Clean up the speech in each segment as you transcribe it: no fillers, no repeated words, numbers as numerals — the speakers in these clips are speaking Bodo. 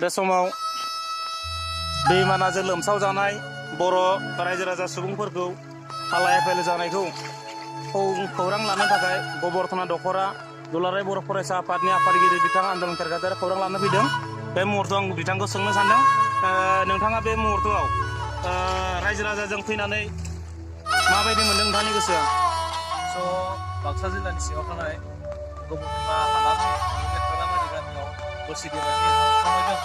बे समाव दैबानाजों लोमसाव जानाय बर' रायजो राजा सुबुंफोरखौ हालाय हाफाय जानायखौ खौरां लानो थाखाय गबर्थना दख'रा दुलाराय बर' फरायसा आफादनि आफादगिरि बिथां आन्दलन खेरगादार खौरां लानो फैदों। बे मुहुर्तआव आं बिथांखौ सोंनो सानदों, नोंथाङा बे मुहुर्तआव रायजो राजाजों फैनानै माबायदि मोनदों नोंथांनि गोसोआ? बाक्सा जिल्लानि सिङाव थानाय गबर्थना हालामनि खैराबारि गामियाव बोरसि दैमानि खुरखानायजों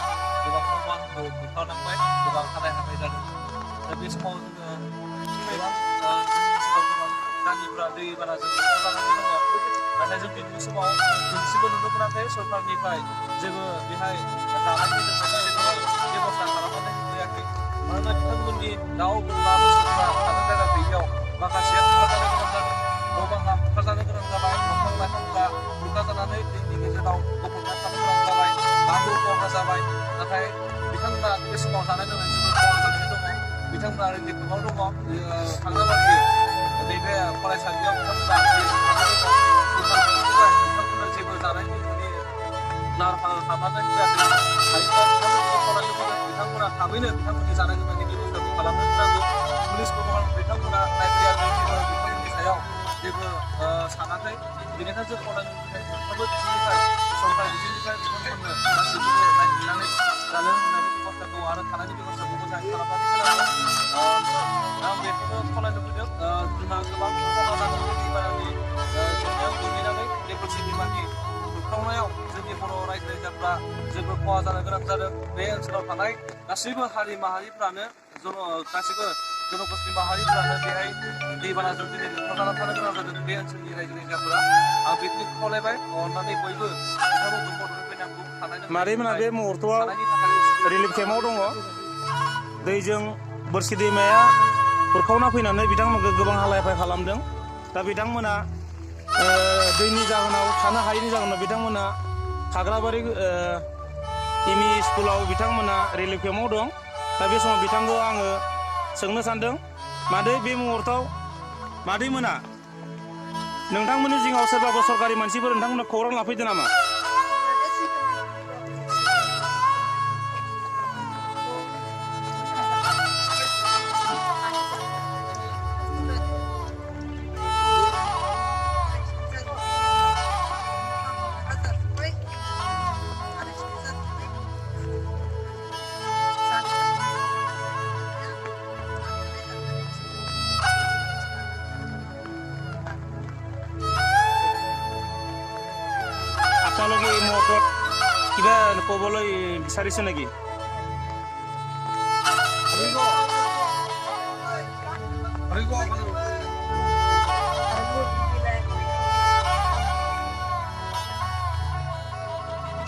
गोबां न' बांखौ खुरखालांबाय, गोबां हालाय हाफाय जादों। दा बे समाव जोङो गोबां गोबां गामिफ्रा दैबानाजों खुरखाजानानै दङ। नाथाय जों दिनैनि समाव दिनैसिमबो नुनो मोनाखै सरकारनिफ्राय जेबो बेहाय जानायनि जेबो बेबस्था खालामनानै होफैयाखै। मानोना बिथांमोननि दाउ बोरमा मोसौफ्रा थानो जायगा गैयियाव माखासेया खुरखाजानो गोनां जादों। न' बाङा खुरखाजानो गोनां जाबाय, दंफां लाइफांफ्रा खुरखाजानानै दैनि गेजेराव गफबनानै थानो गोनां जाबाय, हा हु खहा जाबाय। नाथाय बिथांमोना बे समाव जानाय लोंनाय जोबोद खहा जानानै दङ। बिथांमोना रिलिफआव दङ, खाग्राबारि नैबे फरायसालियाव बिथांमोना बिथांमोननो जेबो जानायनि लाहार फाहार खालामनानै होआखै। हायोब्ला बिथांमोनखौ खावलायनो मोनो, बिथांमोना थाबैनो बिथांमोननि जानाय लोंनायनि बेबस्थाखौ खालामनो नांगौ। पुलिस प्रशासन बिथांमोना नायफैयाखै, बिथांमोननि सायाव जेबो सानाखै। बेनिखायनो जों खावलायनो मोनफ्रोमबो बिथिंनिफ्राय सरकार बिथिंनिफ्राय बिथांमोननो गासैखौबो नायफिननानै जानो लोंनायनि बेबस्थाखौ आरो थानायनि बेबस्थाखौ मोजाङै खालामनानै होनांगौ। आं बेखौनो खावलायनो फैदों। जोंहा गोबां खहा जादों दैबानानि जेंनायाव गोग्लैनानै बे बोरसि दैमानि खुरखावनायाव जोंनि बर' रायजो राजाफ्रा जोबोद खहा जानो गोनां जादों। बे ओनसोलाव थानाय गासैबो हारि माहारिफ्रानो गासैबो जनगोष्ठि माहारिफ्रानो बेहाय दैबानाजों दिनै बुखारजानानै थानो गोनां जादों बे ओनसोलनि रायजो राजाफोरा। आं बेखौनो खावलायबाय, अननानै बयबो बिथांमोनखौ मदद होफैनांगौ। मारैमोना बे मुहुर्तआव रिलिफ केम्पआव दङ। दैजों बोरसि दैमाया खुरखावना फैनानै बिथांमोनखौ गोबां हालाय हाफाय खालामदों। दा बिथांमोना दैनि जाहोनाव थानो हायैनि जाहोनाव बिथांमोना खाग्राबारि एमइ स्कुलाव बिथांमोना रिलिफ केम्पआव दं। दा बे समाव बिथांखौ आङो सोंनो सानदों, मादै बे मुहुर्तआव मादै मोना नोंथांमोननि जिङाव सोरबाबो सरकारि मानसिफोर नोंथांमोननो खौरां लाफैदो नामा? আপোনালোকে এই মুহূৰ্তত কিবা ক'বলৈ বিচাৰিছে নেকি?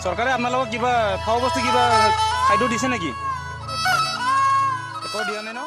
চৰকাৰে আপোনালোকক কিবা খোৱা বস্তু কিবা খাদ্য দিছে নেকি? একো দিয়া নাই ন?